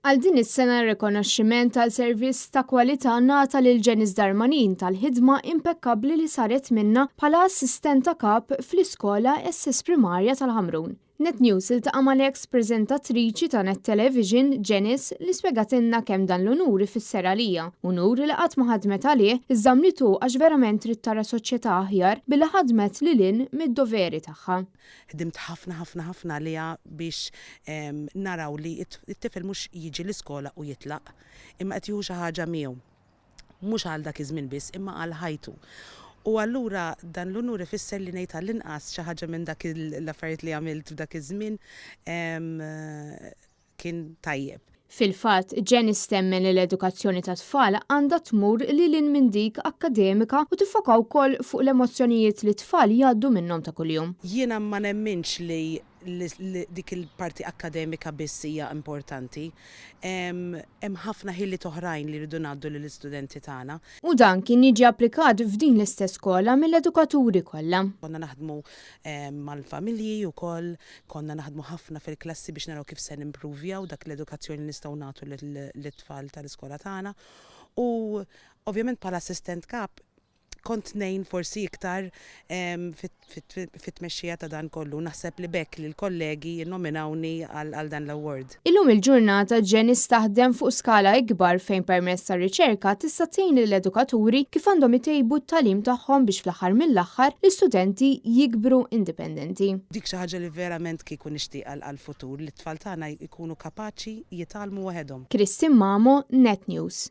Għal din is-sena r-rikonoxximent għal servizz ta' kwalità ngħata lil Janice Darmanin tal-ħidma impekkabbli li saret minnha bħala assistent ta' kap fl-iskola SS Primarja tal-Ħamrun. Net News iltaqa' mal-eks preżentatriċi ta' Net Television, Janice, li spjegatilna kemm dan l-unur ifisser għaliha, unur li qatt ma ħadmet għalih iżda għamlitu għax verament trid tara soċjetà aħjar billi ħadmet lil hinn mid-doveri tagħha. Ħdimt ħafna ħafna ħafna għaliha biex naraw li t-tifel mhux jiġi l-iskola u jitlaq, imma qed jieħu xi ħaġa miegħu. Mhux għal dak iż-żmien biss, imma għal ħajtu. U allura dan l-unur ifisser li ngħid għall-inqas xi ħaġa minn dak l-affarijiet li għamilt f'dak iż-żmien kien tajjeb. Fil-fatt, Janice temmen li l-edukazzjoni tat-tfal għandha tmur lil hinn minn dik akkademika u tiffoka wkoll fuq l-emozzjonijiet li t-tfal jgħaddu minnhom ta' kuljum. Jiena ma nemminx li dik il-parti akkademika biss hija importanti. Hemm ħafna ħiliet oħrajn li rridu ngħaddu lill-istudenti tagħna. U dan kien jiġi applikat f'din l-istess skola mill-edukaturi kollha. Konna naħdmu mal-familji wkoll, Konna naħdmu ħafna fil-klassi biex naraw kif se nimpruvjaw dak l-edukazzjoni li nistgħu nagħtu lit-tfal tal-iskola tagħna. U ovvjament bħala assistent kap kont ngħin forsi iktar fit-tmexxija ta' dan kollu. Naħseb li b'hekk li l-kollegi nnominawni għal dan l-award. Illum il-ġurnata Janice taħdem fuq skala ikbar fejn permezz tar-riċerka tista' tgħin lill-edukaturi kif għandhom itejbu t-tagħlim tagħhom biex fl-aħħar mill-aħħar l-istudenti jikbru indipendenti. Dik xi ħaġa li verament kieku nixtieq għall-futur, li t-tfal tagħna jkunu kapaċi jitgħallmu waħedhom. Christine Mamo, Net News.